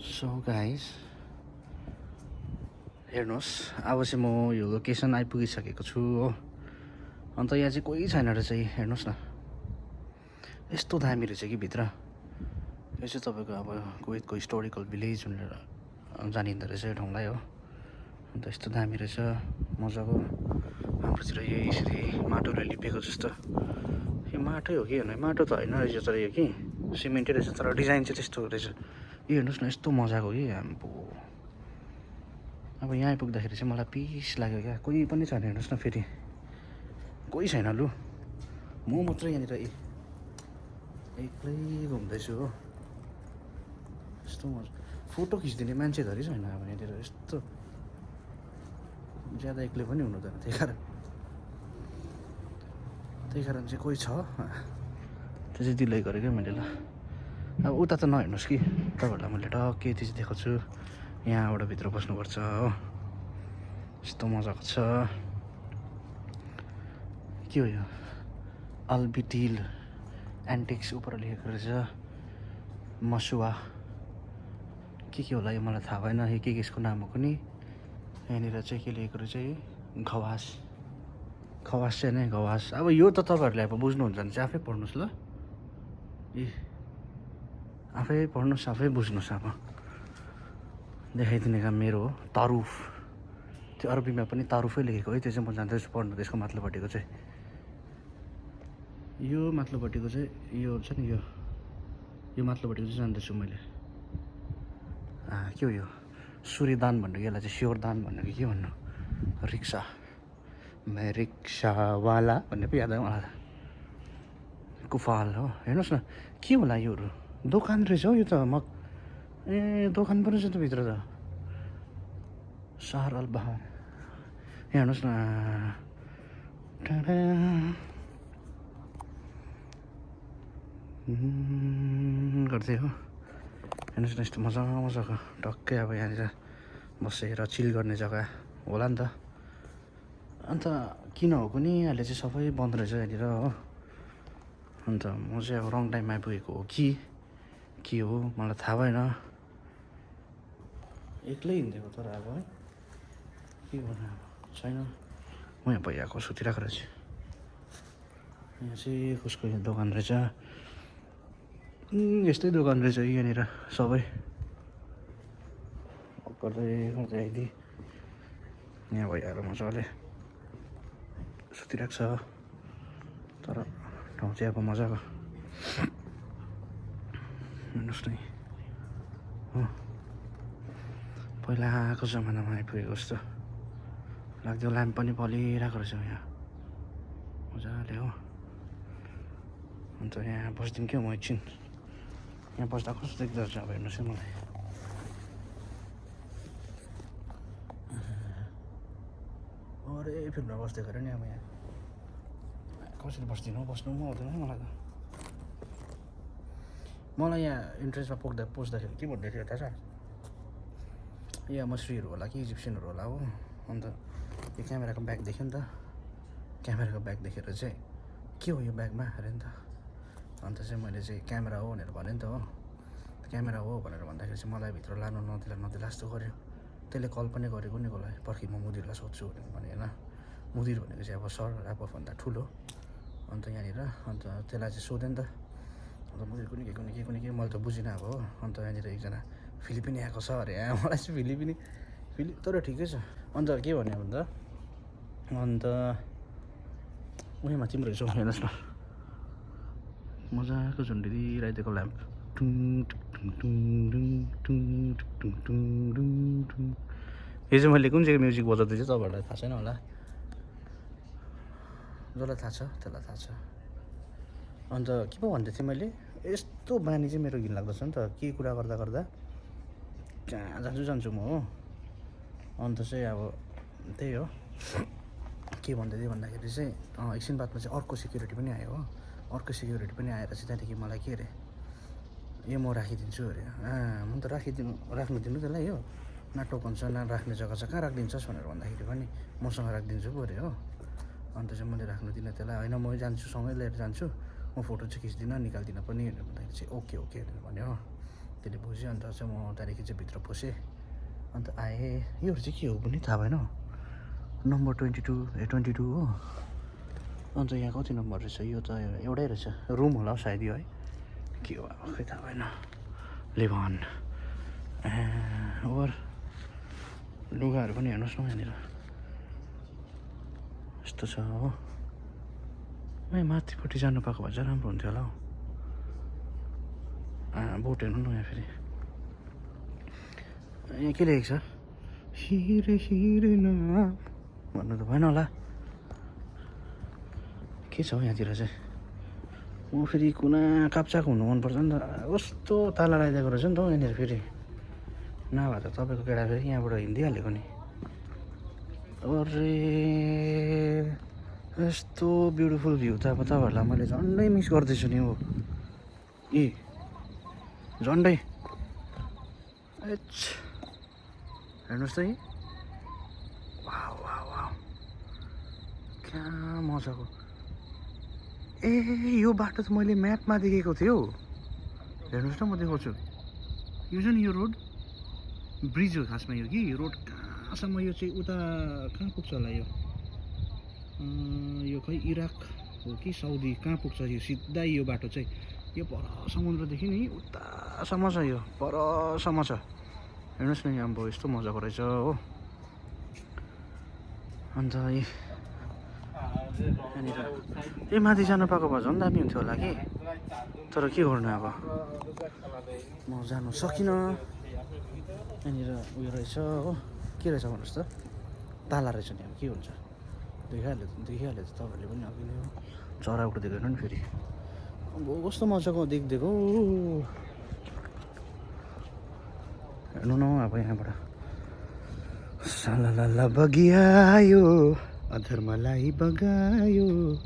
So guys हेर्नुहोस् अब चाहिँ म यो लोकेसन आइपुगिसकेको छु हो। अन्त यहाँ चाहिँ कोही छैन रहेछ। हेर्नुहोस् न यस्तो दामी रहेछ कि भित्र। यो चाहिँ तपाईँको अब कुवेतको हिस्टोरिकल भिलेज भनेर जानिँदो रहेछ यो ठाउँलाई हो। अन्त यस्तो दामी रहेछ मजाको। हाम्रोतिर यो यसरी माटोले लिपेको जस्तो। यो माटै हो कि होइन माटो त होइन रहेछ तर यो कि सिमेन्टै रहेछ तर डिजाइन चाहिँ त्यस्तो रहेछ। यो हेर्नुहोस् न यस्तो मजाको कि हाम्रो अब यहाँ आइपुग्दाखेरि चाहिँ मलाई पिस लाग्यो क्या। कोही पनि छैन हेर्नुहोस् न फेरि कोही छैन लु म मात्रै यहाँनिर एक्लै घुम्दैछु हो। यस्तो मजा फोटो खिचिदिने मान्छे धरि छैन अब यहाँनिर यस्तो ज्यादा एक्लै पनि हुनु त त्यही कारण चाहिँ कोही छ त्यो चाहिँ दिलै गरेँ क्या मैले ल। अब उता त नहेर्नुहोस् कि तपाईँहरूलाई मैले टक्कै यति चाहिँ देखाउँछु। यहाँबाट भित्र बस्नुपर्छ हो। यस्तो मजाको छ। के हो यो अल्बिटिल एन्टिक्स उपर लेखेको रहेछ। मसुवा के होला यो मलाई थाहा भएन। यो के यसको नाम हो कुनै। यहाँनिर चाहिँ के लेखेको रहेछ घवास खवास चाहिँ नै घवास। अब यो त तपाईँहरूले अब बुझ्नुहुन्छ भने चाहिँ आफै पढ्नुहोस् ल। आफै पढ्नुहोस् आफै बुझ्नुहोस्। अब देखाइदिने काम मेरो हो। तारुफ त्यो अरबीमा पनि तारुफै लेखेको है। त्यो चाहिँ म जान्दैछु पढ्नु। त्यसको माथिल्लोपट्टिको चाहिँ यो माथिल्लोपट्टिको चाहिँ यो छ नि यो माथिल्लोपट्टिको चाहिँ जान्दैछु मैले। के हो यो सूर्यदान भन्नु यसलाई चाहिँ स्योरदान भन्नु कि के भन्नु। रिक्सा मैं रिक्सावाला भन्ने पो याद आयो मलाई। कुफाल हो हेर्नुहोस् न के होला योहरू दोकान रहेछ हौ। यो त दोकान पनि रहेछ त भित्र त। सहर अल बहार यहाँ हेर्नुहोस् न गर्दै हो। हेर्नुहोस् न यस्तो मजाको टक्कै अब यहाँनिर बसेर चिल गर्ने जग्गा होला नि त। अन्त किन हो कुनि अहिले चाहिँ सबै बन्द रहेछ यहाँनिर हो। अन्त म चाहिँ अब रङ टाइममा आइपुगेको हो कि के हो मलाई थाहा भएन। एक्लै हिँडेको तर अब है के गर्नु अब छैन। म यहाँ भइरहेको सुतिरहेको रहेछ। यहाँ चाहिँ कसको यहाँ दोकान रहेछ। यस्तै दोकान रहेछ यहाँनिर सबै गर्दै आइदिए यहाँ भइहाल्यो मजाले सुतिरहेको छ। तर ठाउँ चाहिँ अब मजाको हेर्नुहोस् न हो। पहिलाको जमानामा आइपुगेको जस्तो लाग्थ्यो। ल्याम्प पनि बलिरहेको रहेछ यहाँ मजाले हो। अन्त यहाँ बस्दिउँ क्या म एकछिन। यहाँ बस्दा कस्तो देख्दो रहेछ अब हेर्नुहोस् है मलाई। अरे फिल्ममा बस्दै गऱ्यो नि अब यहाँ कसरी बस्दिनँ बस्नु पनि आउँदैन मलाई त। मलाई यहाँ इन्ट्रेस्टमा पस्दाखेरि के भन्दै थियो थाहा छ। यहाँ मसरीहरू होला कि इजिप्सियनहरू होला हो। अन्त यो क्यामेराको ब्याग देख्यो नि त। क्यामेराको ब्याग देखेर चाहिँ के हो यो ब्यागमा अरे नि त। अन्त चाहिँ मैले चाहिँ क्यामेरा हो भनेर भनेँ नि त हो। क्यामेरा हो भनेर भन्दाखेरि चाहिँ मलाई भित्र लानु नदिला जस्तो गर्यो। त्यसले कल पनि गरेको नि कसलाई पर्खि म मुदिरलाई सोध्छु भनेर भने होइन। मुदिर भनेको चाहिँ अब सर आफूभन्दा ठुलो। अन्त यहाँनिर अन्त त्यसलाई चाहिँ सोधेँ नि त। अन्त मुदिर कुनि के मैले त बुझिनँ अब हो। अन्त यहाँनिर एकजना फिलिपिनी आएको छ अरे। मलाई चाहिँ फिलिपिनी तर ठिकै छ। अन्त के भन्यो भन्दा अन्त उयोमा तिम्रो रहेछ हेर्नुहोस् न मजाको झुन्डिदिइरहेको ल्याम्प टुङ टुङ टुङ टुङ टुङ टुङ टुङ टुङ टुङ। यो चाहिँ मैले कुन चाहिँ म्युजिक बजाउँदै चाहिँ तपाईँहरूलाई थाहा छैन होला। जसलाई थाहा छ त्यसलाई थाहा छ। अन्त के पो भन्दै थिएँ मैले यस्तो बानी चाहिँ मेरो घिन लाग्दो छ नि त। के कुरा गर्दा कहाँ जान्छु म हो। अन्त चाहिँ अब त्यही हो के भन्दै थिएँ भन्दाखेरि चाहिँ एकछिन बादमा चाहिँ अर्को सेक्युरिटी पनि आयो हो। अर्को सेक्युरिटी पनि आएर चाहिँ त्यहाँदेखि मलाई के अरे यो म राखिदिन्छु अरे। म त राख्नु दिनु त्यसलाई हो। न टोकन छ न राख्ने जग्गा छ कहाँ राखिदिन्छस् भनेर भन्दाखेरि पनि मसँग राखिदिन्छु पो अरे हो। अन्त चाहिँ मैले राख्नु दिनँ त्यसलाई। होइन म जान्छु सँगै लिएर जान्छु म फोटो चाहिँ खिच्दिनँ निकाल्दिनँ पनि भनेर भन्दाखेरि चाहिँ ओके भनेर भन्यो हो। त्यसले बुझ्यो अन्त चाहिँ म त्यहाँदेखि चाहिँ भित्र पसेँ अन्त आएँ योहरू चाहिँ के हो पनि थाहा भएन नम्बर 22 हो अन्त यहाँ कति नम्बर रहेछ यो त एउटै रहेछ रुम होला हौ सायद यो है के हो अब खै थाहा भएन लिभन ओभर लुगाहरू पनि हेर्नुहोस् न यहाँनिर यस्तो छ हो माथिपट्टि जानु पाएको भए चाहिँ राम्रो हुन्थ्यो होला हौ बोट हेर्नु न यहाँ फेरि यहाँ के लेखेको छ हिरे हिरे न भन्नु त भएन होला के छ हौ यहाँतिर चाहिँ म फेरि कुना काप्चाको हुनु मनपर्छ नि त कस्तो ताला लगाइदिएको रहेछ नि त हौ यहाँनिर फेरि नभए त तपाईँको केटा फेरि यहाँबाट हिँडिहालेको नि अरे यस्तो ब्युटिफुल भ्यू त अब तपाईँहरूलाई मैले झन्डै मिस गर्दैछु नि हो झन्डै हेर्नुहोस् त यी वाह क्या मजाको यो बाटो त मैले म्यापमा देखेको थिएँ हौ हेर्नुहोस् न म देखाउँछु यो छ नि यो रोड ब्रिज हो खासमा यो कि रोड कहाँसम्म यो चाहिँ उता कहाँ पुग्छ होला यो खै इराक हो कि साउदी कहाँ पुग्छ यो सिधै यो बाटो चाहिँ यो पर समुद्रदेखि नि उतासम्म छ यो परसम्म छ हेर्नुहोस् न यहाँ अब यस्तो मजाको रहेछ हो अन्त यहाँनिर माथि जानु पाएको भए झन् दामी हुन्थ्यो होला कि तर के गर्नु अब म जानु सकिनँ यहाँनिर उयो रहेछ हो के रहेछ भन्नुहोस् त ताला रहेछ नि अब के हुन्छ देखिहाल्यो त तपाईँहरूले पनि अघि नै चरा उठ्दै गएन नि फेरि अब कस्तो मजाको देखिदिएको हेर्नु न अब यहाँबाट साला बगिआयो अधर्मलाई बगायो